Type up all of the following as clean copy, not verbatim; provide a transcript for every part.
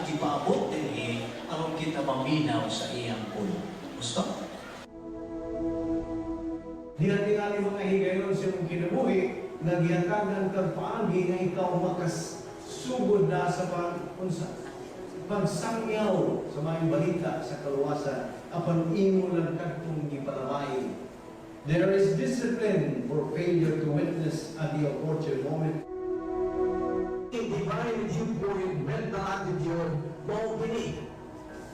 gipaabot dinhi aron kita maminaw sa iyang pulong. Gusto? Diha tingali mga higayon sa imong kinabuhi nga gihatagan kag paagi nga ikaw makasugod na sa pag unsa pagsangyaw sa maayong balita sa kaluwasan apan imo lang kadtong gipalamay. There is discipline for failure to witness at the opportune moment. Divine viewpoint, mental attitude, mao kini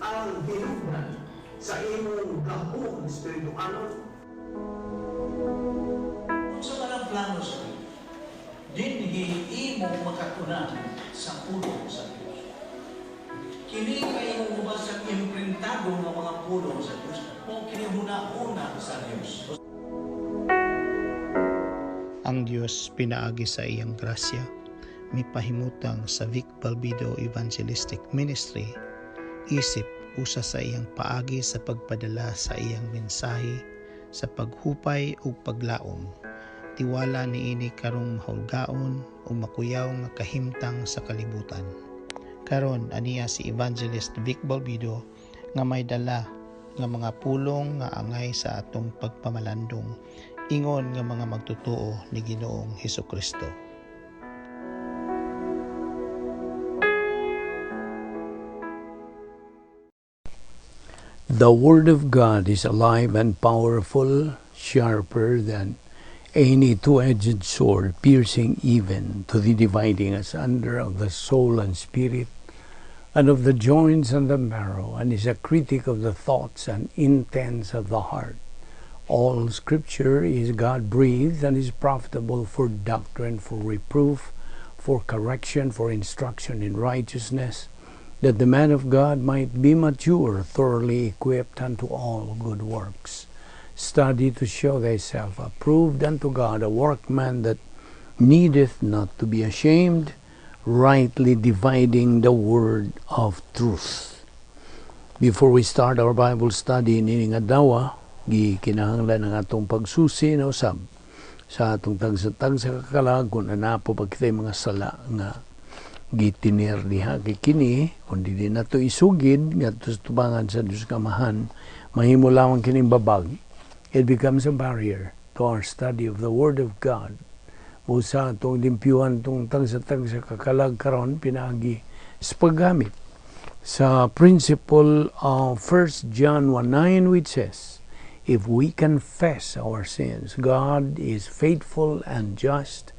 ang hinugnan sa imong gahom espiritualon. Unsa man ang plano sa Dios? Dinhi imo makatunan sa pulong sa Dios. Kini kay imong mabasang imprintado nga mga pulong sa Dios, mao kini huna-huna sa Dios. Ang Dios pinaagi sa iyang grasya mipahimutang sa Vic Balbido Evangelistic Ministry isip usa sa iyang paagi sa pagpadala sa iyang mensahe sa paghupay ug paglaom. Tiwala niini karong mahulgaon ug makuyaw nga kahimtang sa kalibutan. Karon aniya si Evangelist Vic Balbido nga may dala nga mga pulong nga angay sa atong pagpamalandong ingon nga mga magtotoo ni Ginoong Hesukristo. The Word of God is alive and powerful, sharper than any two-edged sword, piercing even to the dividing asunder of the soul and spirit, and of the joints and the marrow, and is a critic of the thoughts and intents of the heart. All Scripture is God-breathed and is profitable for doctrine, for reproof, for correction, for instruction in righteousness, that the man of God might be mature, thoroughly equipped unto all good works. Study to show thyself approved unto God, a workman that needeth not to be ashamed, rightly dividing the word of truth. Before we start our Bible study nining adlaw, gikinahanglan ang atong pagsusi na usab sa atong tagsa-tagsa kakalag kung naa pa kitay mga sala nga gitiner diha kay kini kung dili nato isugid ngadto sa tubangan sa Dios Amahan, mahimo lamang kining babag. It becomes a barrier to our study of the Word of God. Busa atong limpyuhan tong tagsa-tagsa kakalag karon pinaagi sa paggamit sa principle of 1 John 1:9, which says, "If we confess our sins, God is faithful and just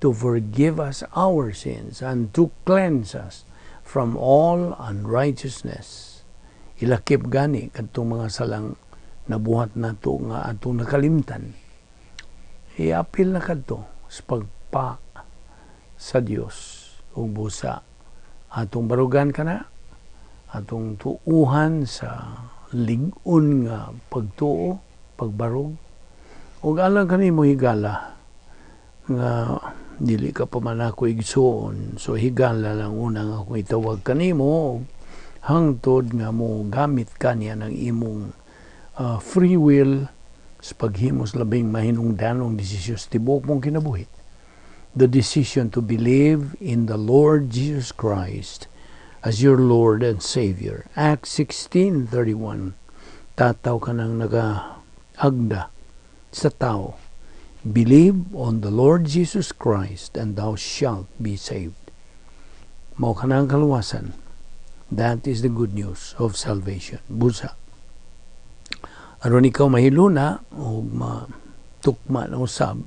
to forgive us our sins and to cleanse us from all unrighteousness." Ilakip gani kadtong mga salang nabuhat nato nga atong nakalimtan. Iapil na kadto sa pagpa sa Dios ug busa atong barugan kana atong tuuhan sa lig-on nga pagtuo, pagbarog ug alang kanimo higala nga dili ka pa man ako igsuon, so higala lang una nga akong itawag kanimo hangtod nga mo gamit kaniya ng imong free will sa paghimos labing mahinungdanong desisyon sa tibuok mong kinabuhi, the decision to believe in the Lord Jesus Christ as your Lord and Savior. Acts 16:31, tataw ka nang nagaagda sa tao, "Believe on the Lord Jesus Christ and thou shalt be saved." Mao kanang kaluwasan. That is the good news of salvation. Busa aron ikaw mahiluna o matukma na usab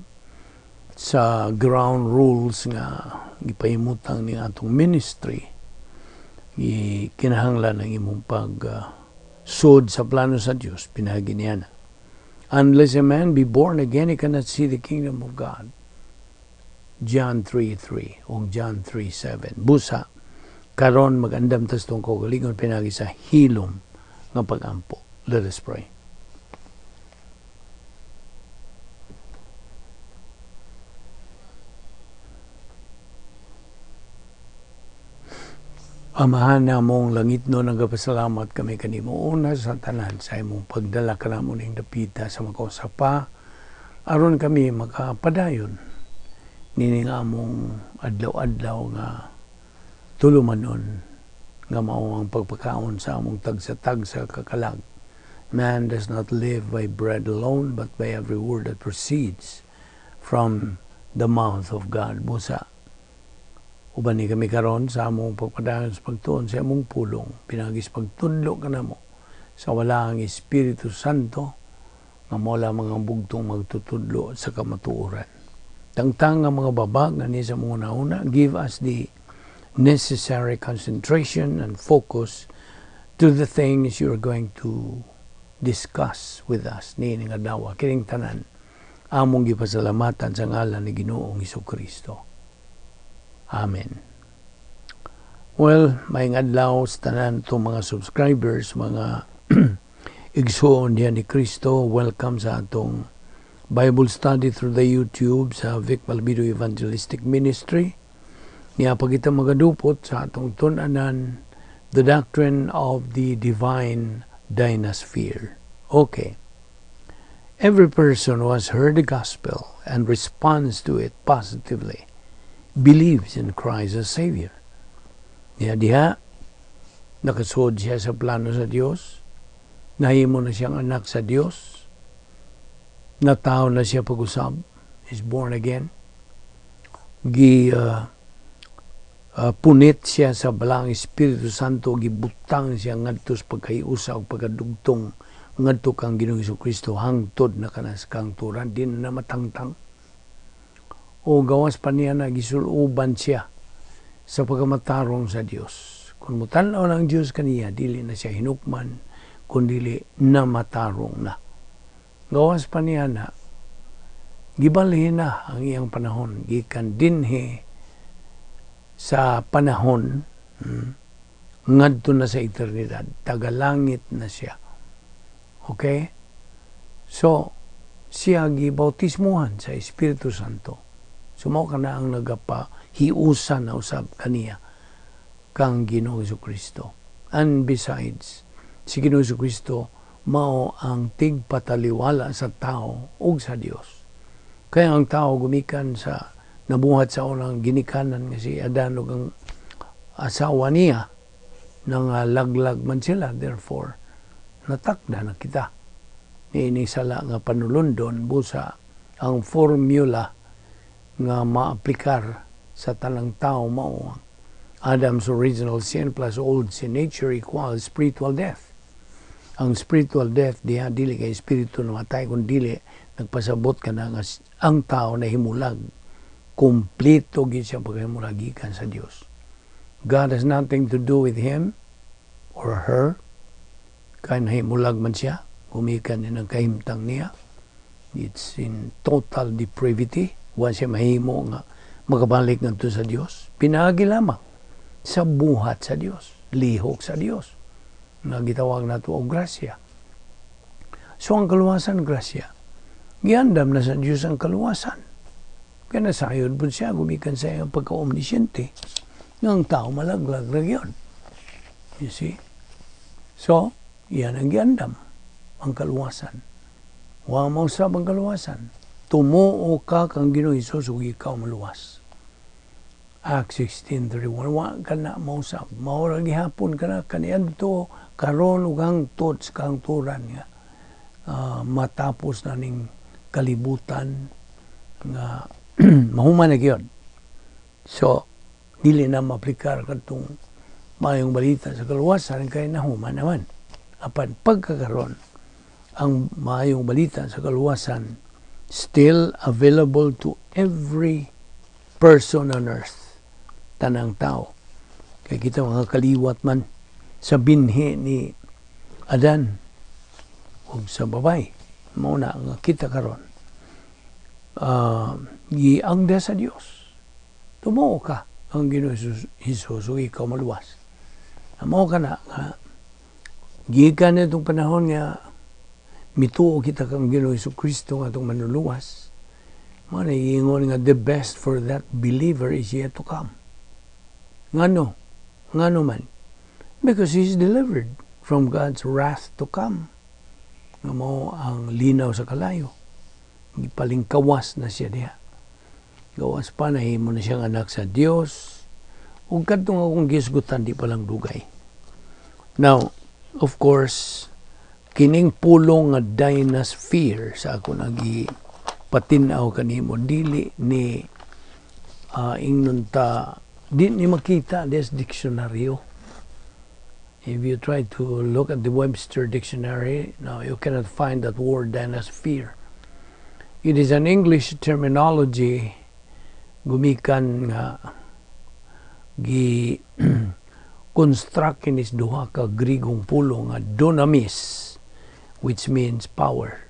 sa ground rules nga gipahimutang ni atong ministry, kinahanglan ang imong pag sud sa plano sa Dios pinaagi niya na. Unless a man be born again, he cannot see the kingdom of God. John 3:3 o John 3:7. Busa, karon magandam tas tong kaugalingon pinaagi sa hilom nga pagampo. Let us pray. Amahan namong langitno, nagapasalamat kami kanimo una sa tanan sa imong pagdala kanamo ning dapita sa makausapa aron kami makapadayon nining among adlaw-adlaw nga tulumanon Nga mao ang pagpakaon sa among tagsa-tagsa kakalag. Man does not live by bread alone, but by every word that proceeds from the mouth of God. Busa, uban ni kami karon sa among pagpadayon sa pagtuon sa among pulong, pinaagi sa pagtudlo kanamo sa walaang Espiritu Santo nga mao lamang ang bugtong magtutudlo sa kamatuoran. Tangtang nga mga babag nga ni sa mga una, give us the necessary concentration and focus to the things you are going to discuss with us niini nga adlaw. Kining tanan among gipasalamatan sa ngalan ni Ginoong Kristo. Amen. Well, maayong adlaw sa tanan to mga subscribers, mga igsuon diha ni Kristo. Welcome sa atong Bible study through the YouTube sa Vic Malbido Evangelistic Ministry. Niya pa kita magadupot sa atong tun-anan, the doctrine of the divine dynasphere. Okay. Every person who has heard the gospel and responds to it positively believes in Christ as Savior. Niya diha, nakasuod siya sa plano sa Dios, nahimo na siyang anak sa Dios, natawo na siya pag-usab, is born again, gi punit siya sa Balaang Espiritu Santo, gibutang siya ngadto sa pagkahiusa o pagkadugtong ngadto kang Ginoong Kristo hangtod na kana sa kahangturan, di na matangtang. O gawas pa niya na gisuluban siya sa pagkamatarong sa Dios. Kung mutan-aw ng Dios kaniya, dili na siya hinukman, kundili na matarong na. Gawas pa niya na gibalhin na ang iyang panahon gikan dinhi sa panahon ngadto na sa eternidad, tagalangit na siya. Okay, so siya gibautismuhan sa Espiritu Santo. So mao kana ang nagapahiusa na usab kaniya kang Ginoong Kristo. And besides, si Ginoong Kristo mao ang tigpataliwala sa tao ug sa Dios. Kaya ang tao gumikan sa nabuhat sa unang ginikanan nga si Adan ug ang asawa niya, nang laglag man sila, therefore natakda na kita niini sala nga panulundon. Busa ang formula nga maaplikar sa tanang tao mao ang Adam's original sin plus old sin nature equals spiritual death. Ang spiritual death diha, dili kay espiritu namatay, kun dili nagpasabot ka na nga ang tao na himulag, kumpleto gid siya pagkahimulag gikan sa Dios. God has nothing to do with him or her kay nahimulag man siya gumikan ni ng kahimtang niya. It's in total depravity. Wa siya mahimo nga makabalik ngadto sa Dios, pinaagi lamang sa buhat sa Dios, lihok sa Dios nga gitawag nato og grasya. So ang kaluwasan, grasya. Giandam na sa Dios ang kaluwasan. Kaya nasayod po siya gumikan sa iyang pagka-omnisciente nga ang tao malaglag ra gyud. You see? So, yan ang giandam, ang kaluwasan. Wa mausab ang kaluwasan. Tumuo ka kang Ginoong Hesus ug ikaw maluwas. Acts 16:31. Wa ka na mausab. Mao ra gihapon ka na kaniadto, karon ug hangtod sa kahangturan nga matapos na ning kalibutan nga mahuman na gyud. So, dili na maaplikar kadtong maayong balita sa kaluwasan kay nahuman naman. Apan pagkakaron, ang maayong balita sa kaluwasan still available to every person on earth. Tanang tao. Kay kita mga kaliwat man sa binhi ni Adan ug sa babay. Mao na nga kita karon giangda sa Dios. Tumuo ka ang Ginoo Jesus ug ikaw maluwas. Mao ka na nga gikan nitong panahon nga mituo kita kang Ginoo Hesus Kristo nga atong manluluwas. Mao na giingon nga the best for that believer is yet to come. Ngano? Ngano man? Because he is delivered from God's wrath to come. Nga mao ang linaw sa kalayo. Gipalingkawas na siya diha. Gawas pa, nahimo na siyang anak sa Dios. Ug kadtong akong gisgutan, di pa lang dugay. Now, of course, kining pulong nga dynasphere sa ako nagi patinaw kanimo, dili ni ingnon ta di ni makita des diksyonaryo. If you try to look at the Webster Dictionary, now you cannot find that word dynasphere. It is an English terminology gumikan nga gi construct kinis duha ka Grigong pulong nga dunamis, which means power,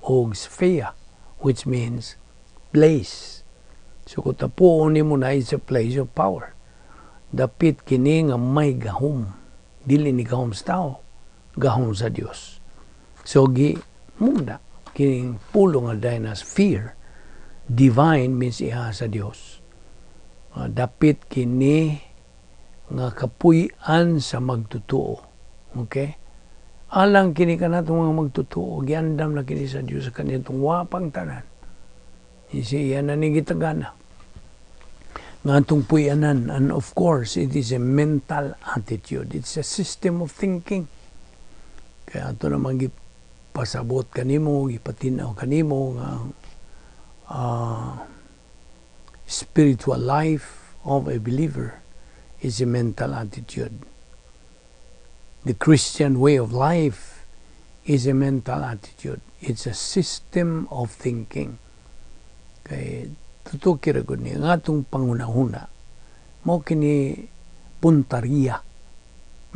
og sphere, which means place. So kung tapuon nimo na, is a place of power. Dapit kini nga may gahom. Dili ni gahom sa tao, gahom sa Dios. So gi muna kining pulong nga dynasphere, divine means iha sa Dios. Dapit kini nga kapuy-an sa magtutuo. Okay? Alang kini kanatong mga magtutuo, giandam na kini sa Dios sa kanitong wapang tanan. Isi iya na ni gitagana. Nga atong puy-anan, and of course, it is a mental attitude. It's a system of thinking. Kaya ato naman gipasabot kanimo, gipatinaw kanimo nga spiritual life of a believer is a mental attitude. The Christian way of life is a mental attitude. It's a system of thinking. Kay totoo kira gud ni ang atong pangunahuna mao kini puntariya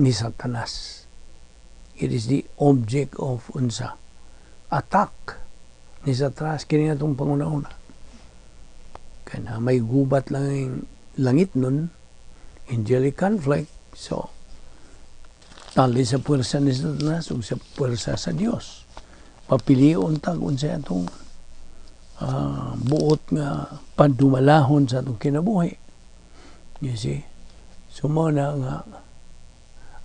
ni Satanas. It is the object of unsa attack ni Satanas kini atong pangunahuna. Kay na may gubat lang ang langit nun, angelic conflict. So, tali sa puwersa ni Satanas ug sa puwersa sa Dios. Papilion tag unsa atong buot nga pandumalahon sa atong kinabuhi. You see? So mao na nga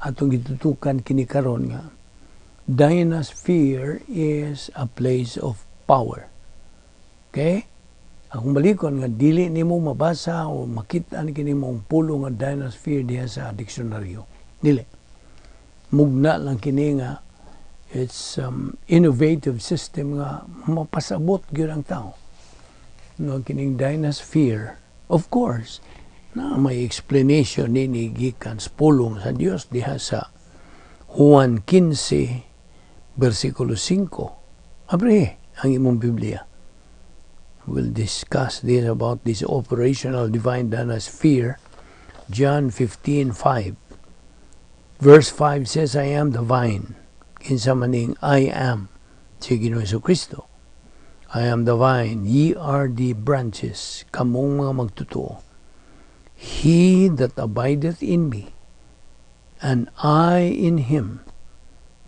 atong gitutukan kini karon nga dynasphere is a place of power. Okay? Akong balikon nga dili nimo mabasa o makita ni kini mong pulong nga dynasphere diha sa diksyonaryo. Dili. Mugna lang kini nga it's innovative system nga mapasabot gyud ang tao. Nga kining dynasphere, of course, na may explanation nini gikan sa pulong sa Dios diha sa Juan 15 versikulo 5. Abre ang imong Biblia. We'll discuss this about this operational divine dynasphere. John 15:5. Verse 5 says, "I am the vine." Kinsa maning "I am"? Si Ginoo Kristo. "I am the vine, ye are the branches," kamong mga magtotoo. "He that abideth in me, and I in him,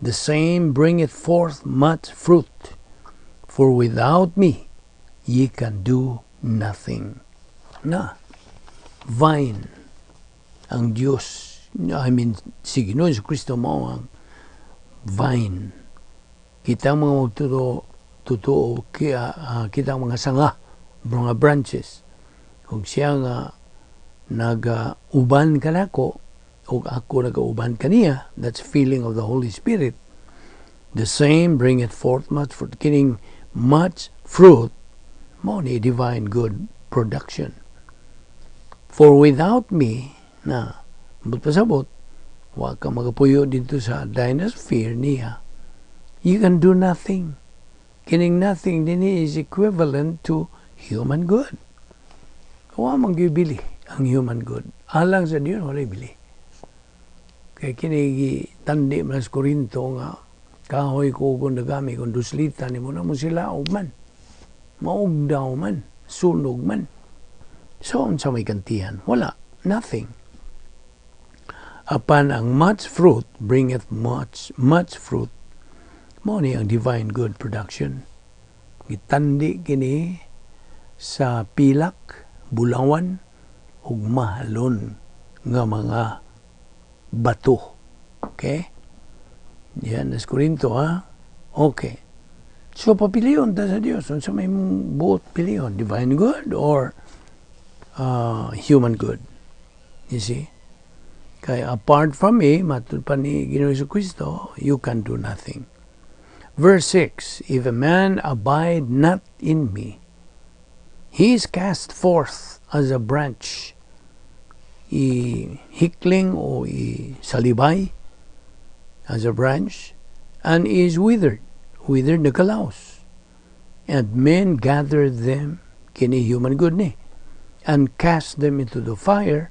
the same bringeth forth much fruit, for without me ye can do nothing." Na, vine, ang Diyos, I mean, si Ginoo Kristo mao ang vine. Kita mga magtotoo, totoo, kita mga sanga, mga branches. Kung siya nga nag-uban kanako, o ako nag-uban kaniya, that's feeling of the Holy Spirit, the same bringeth forth much fruit. Kining much fruit, mao ni divine good production. "For without me," na, but pasabot, wa ka magapuyo dito sa dynasphere niya, "you can do nothing." Kining nothing dinhi is equivalent to human good. Wa man gibili ang human good. Alang sa Dios, walay bili. Kay kini tandi man sa Korinto nga kahoy ko kung nagami kung duslitan nimo na mo sila man. Maugdaw man, sunog man. So unsa may kantihan? Wala, nothing. Apan ang much fruit bringeth much much fruit, mao ni ang divine good production. Gitandi kini sa pilak, bulawan ug mahalon nga mga bato. Okay? Yan, sa Korinto, ha? Okay. So, papilion ta sa Dios. Unsa may mong buot pilion? Divine good or human good? You see? Kay apart from me, matud pa ni Ginoong Kristo, you can do nothing. Verse 6, "If a man abide not in me, he is cast forth as a branch." I-hikling o i-salibay as a branch and is withered. Withered, nagkalaos. And men gather them, kini human good ni, and cast them into the fire,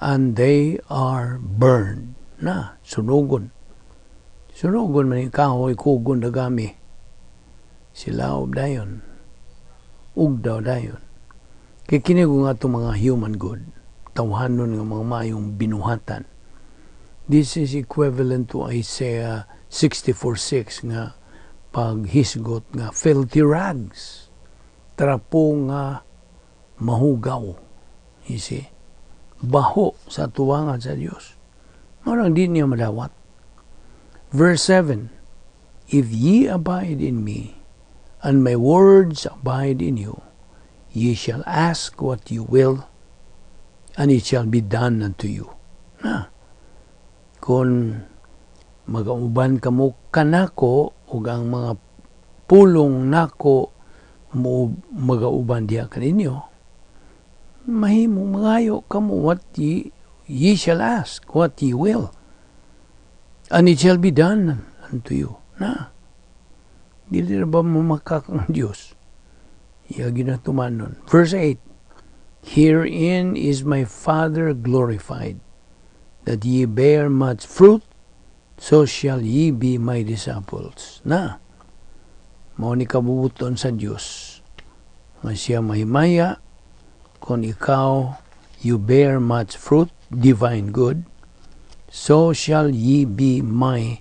and they are burned. Na, sunugon. Sunugon man yung kahoy, kugon dagami. Silaob dayon. Ugdaw dayon. Kay kini nga itong mga human good, tawhanon nga mga mayong binuhatan. This is equivalent to Isaiah 64:6 nga paghisgot nga filthy rags. Trapo nga mahugaw. You see? Baho sa tuwangan sa Dios. Marang di niya madawat. Verse 7, "If ye abide in me, and my words abide in you, ye shall ask what you will, and it shall be done unto you." Na, kung magauban kamo kanako ug ang mga pulong nako mo magauban diha kaninyo, mahimo mangayo kamo, what ye shall ask what ye will and it shall be done unto you. Na, dili ra ba mo makak ang Dios? Iya ginatumanon. Verse 8, "Herein is my Father glorified, that ye bear much fruit, so shall ye be my disciples." Na, mao ni kabubuton sa Dios nga siya mahimaya kung ikaw, you bear much fruit, divine good, so shall ye be my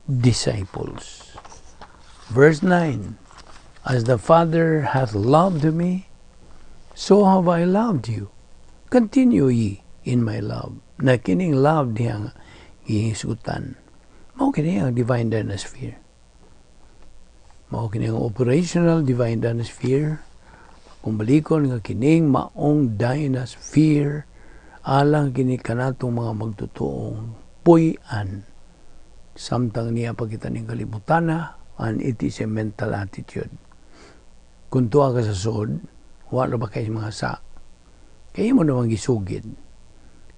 disciples. Verse 9, "As the Father hath loved me, so have I loved you. Continue ye in my love." Na kining love diha nga gihisgutan. Mao kini ang divine dynasphere. Mao kini ang operational divine dynasphere. Kung balikon nga kining maong dynasphere alang kini kanatong mga magtutuong puy-an samtang niya pagkita ning kalibutana, and it is a mental attitude. Kung tuwa ka sa suod, wala ba kay mga sa? Kaya mo namang gisugid.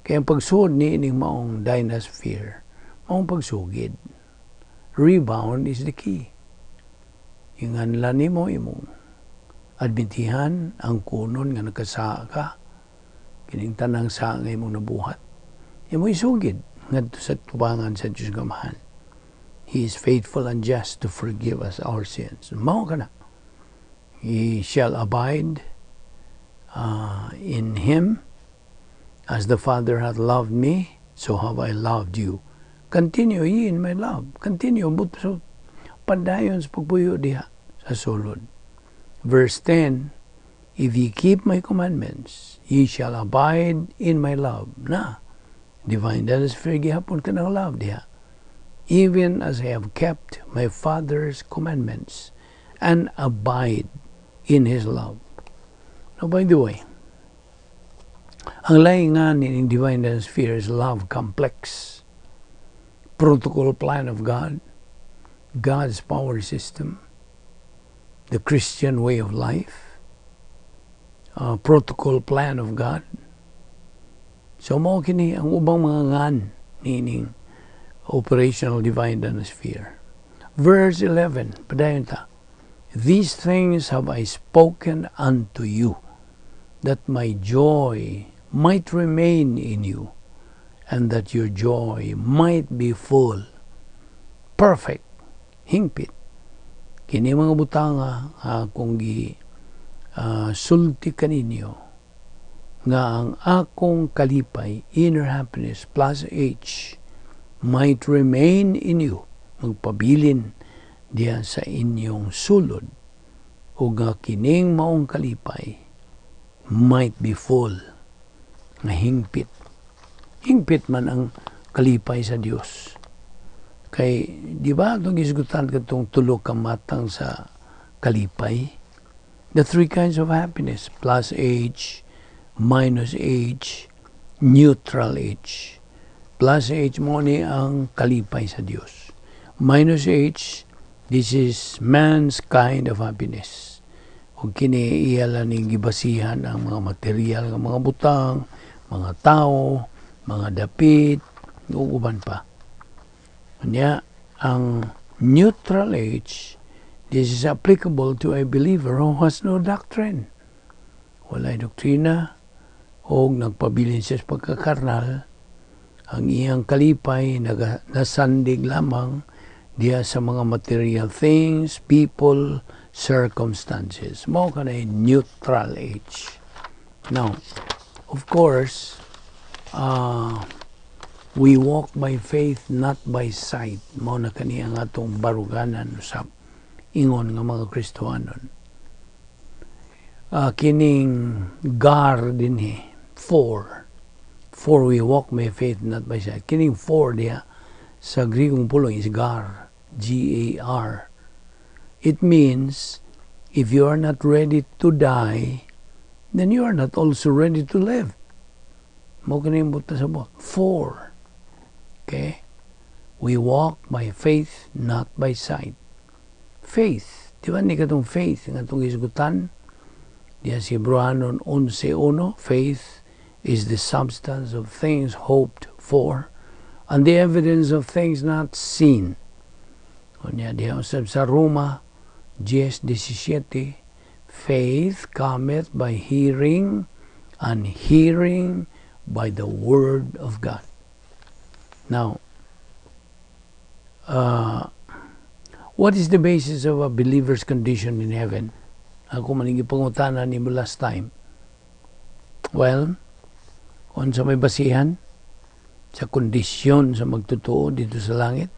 Kaya ang pagsuod ni ining maong dynasphere, maong pagsugid. Rebound is the key. Inganlan nimo, imong admitihan ang kunon nga nagkasaa ka, kining tanang sa nga imong nabuhat. Imo isugid ngadto sa tubangan sa Diyos Gamahan. He is faithful and just to forgive us our sins. Mao kana. He shall abide in him. "As the Father hath loved me, so have I loved you. Continue ye in my love." Continue. But so, padayon sa pagpuyo diha sa sulod. Verse 10, "If ye keep my commandments, ye shall abide in my love." Na, divine dynasphere gihapon kanang love diha. "Even as I have kept my Father's commandments and abide in His love." Now, by the way, ang laing nga ni divine sphere is love complex. Protocol plan of God, God's power system, the Christian way of life, protocol plan of God. So mao kini ang ubang mga ngan nining operational divine sphere. Verse 11, padayon ta. "These things have I spoken unto you, that my joy might remain in you, and that your joy might be full." Perfect. Hingpit. Kini mga butanga akong gi sulti kaninyo nga ang akong kalipay, inner happiness plus H, might remain in you, magpabilin diya sa inyong sulod, o nga kining maong kalipay might be full, nga hingpit. Hingpit man ang kalipay sa Dios. Kay, di ba, itong gisgutan katong tulo ka matang sa kalipay? The three kinds of happiness, plus H, minus H, neutral H. Plus H mao ni ang kalipay sa Dios. Minus H, this is man's kind of happiness. Ug kini iya lang ning gibasihan ang mga material nga mga butang, mga tao, mga dapit, ug uban pa. Unya, ang neutral H, this is applicable to a believer who has no doctrine. Walay doktrina o nagpabilin siya sa pagkakarnal, ang iyang kalipay naga, nasandig lamang diya sa mga material things, people, circumstances. Mao kanay neutral H. Now, of course, we walk by faith, not by sight. Mao na kani ang atong baruganan sa ingon nga mga Kristohanon. Kining gar dinhi, for. For we walk by faith, not by sight. Kining "for" diha sa Grikong pulong is gar, gar. It means if you are not ready to die, then you are not also ready to live. Mao kini buta sa bot. For. Okay? We walk by faith, not by sight. Faith. Di ba ni katong faith nga atong gisgutan? Diya si Hebreohanon 11.1, faith is the substance of things hoped for and the evidence of things not seen. Unya diha usab sa Roma 10.17, faith cometh by hearing and hearing by the word of God. Now, what is the basis of a believer's condition in heaven? Ako man gipangutana nimo last time. Well, unsa may basihan sa kondisyon sa magtotoo dito sa langit?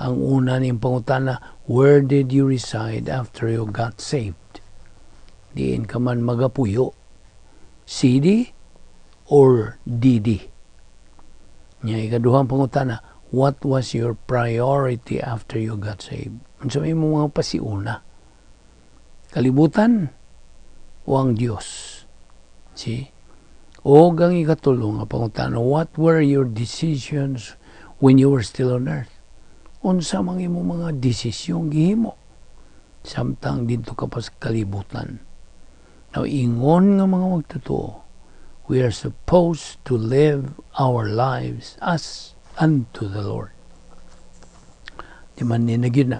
Ang una niyang pangutana, where did you reside after you got saved? Diin ka man magapuyo. CD or DD? Nya ikaduhang pangutana, what was your priority after you got saved? Unsa may imong mga pasiuna? Kalibutan o ang Dios? See? O ang ikatulo nga pangutana, what were your decisions when you were still on earth? Unsa mang imong mga desisyon gihimo samtang didto ka pa sa kalibutan? Now, ingon nga mga magtotoo, we are supposed to live our lives as unto the Lord. Di man ni na na.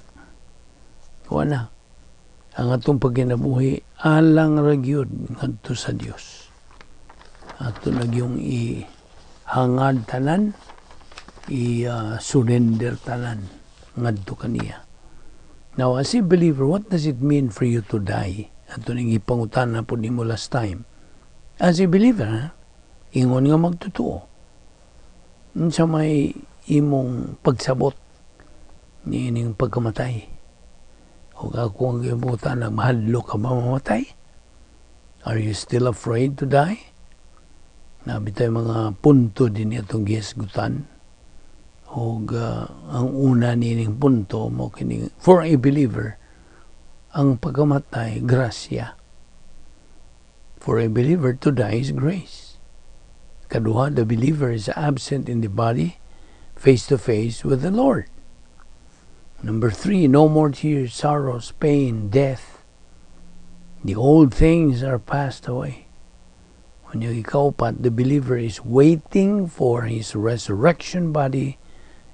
Wala. Ang atong pagkinabuhi, alang ra gyud ngadto sa Dios. Ato na gyung ihangad tanan, i-surrender tanan ngadto kaniya. Now, as a believer, what does it mean for you to die? Ato ning ipangutana po nimo last time. As a believer, ha? Ingon nga magtotoo. Unsa may imong pagsabot niining pagkamatay? O ako ang gibutan, mahadlok ka ba mamatay? Are you still afraid to die? Naa bitay mga punto din itong gihisgutan. Og ang una nining punto mao kini: for a believer, ang pagkamatay grasya. For a believer, to die is grace. Kaduha, the believer is absent in the body, face to face with the Lord. Number three, no more tears, sorrows, pain, death. The old things are passed away. When you ikaupat, the believer is waiting for his resurrection body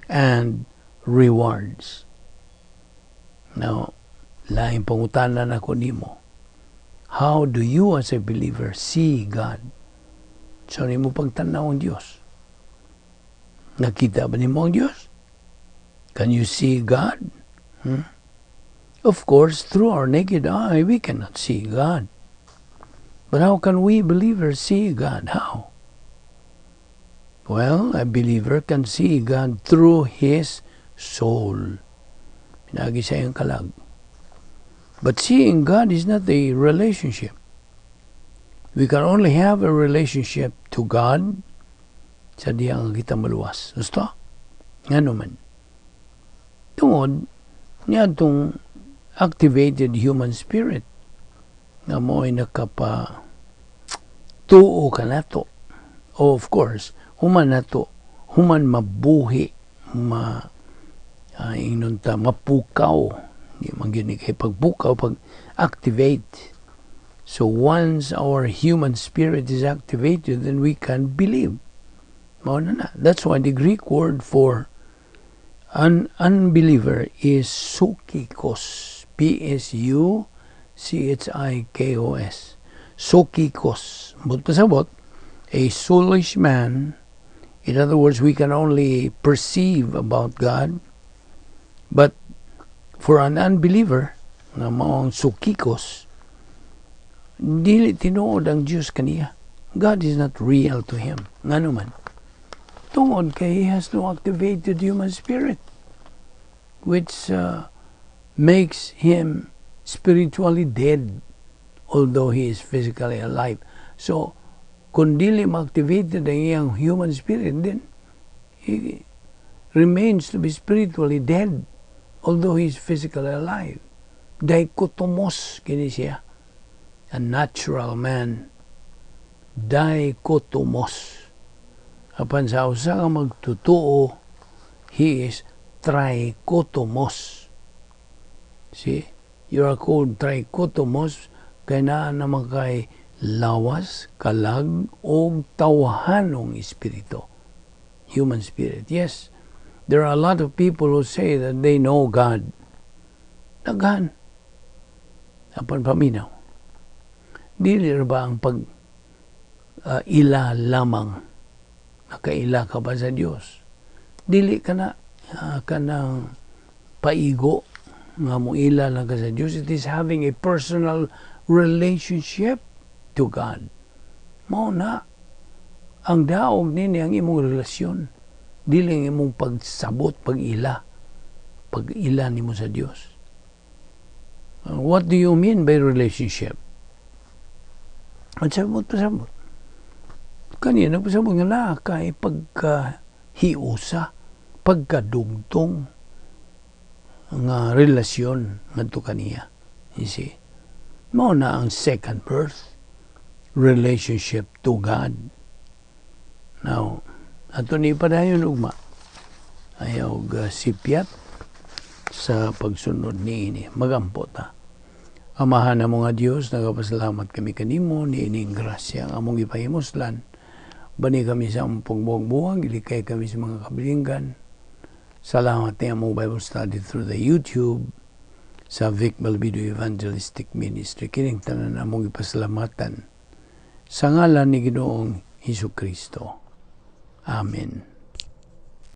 and rewards. Now, laing pangutana nako nimo. How do you as a believer see God? Unsa nimo pagtanaw ang Dios? Nakita ba nimo ang Dios? Can you see God? Hmm? Of course, through our naked eye, we cannot see God. But how can we believers see God? How? Well, a believer can see God through his soul. Pinaagi sa iyang kalag. But seeing God is not a relationship. We can only have a relationship to God sa diya nga kita maluwas. Gusto? Ngano man? Tungod niya itong activated human spirit nga mao ay nakapa tuo ka nato. Oh, of course, human nato, Human mabuhi, ma ingnon ta mapukaw, di man gyud ni kay pagpukaw, pag activate. So once our human spirit is activated, then we can believe. Mao na na. That's why the Greek word for an unbeliever is psuchikos. P-S-U-C-H-I-K-O-S. Psuchikos. But pasabot, a soulish man. In other words, we can only perceive about God. But for an unbeliever, nga mao ang psuchikos, dili tinuod ang Diyos kaniya. God is not real to him. Ngano man? Tungod kay he has no activated human spirit, which makes him spiritually dead, although he is physically alive. So, kung dili ma-activated ang iyang human spirit, then he remains to be spiritually dead, although he is physically alive. Dichotomous kini siya. A natural man. Dichotomous. Apan sa usa ka magtutuo, he is trichotomous. See? You are called trichotomous kay naa naman kay lawas, kalag, o tawhanong espiritu. Human spirit. Yes, there are a lot of people who say that they know God. Daghan. Apan paminaw. Dili ba ang pag ila lamang, nakaila ka ba sa Dios? Dili ka na kanang paigo nga mo ila lang ka sa Dios. It is having a personal relationship to God. Mao na ang daog nini, ang imong relasyon, dili ang imong pagsabot, pag-ila nimo sa Dios. What do you mean by relationship? At sabot pasabot. Kanina nagpasabot nga naa kay pagkahiusa, pagkadugtong nga relasyon ngadto kaniya. You see? Mao na ang second birth, relationship to God. Now, ato ni padayon ugma. Ayaw sipyat sa pagsunod niini. Magampo ta. Amahan na mga Dios, nagapasalamat kami kanimo ni ining grasya ang among gipahimuslan. Bani kami sa among pagbuwag-buwag, ilikay kami sa mga kabilinggan. Salamat ni among Bible study through the YouTube sa Vic Balbido Evangelistic Ministry. Kining tanan among gipasalamatan sa ngalan ni Ginoong Hesus Kristo. Amen.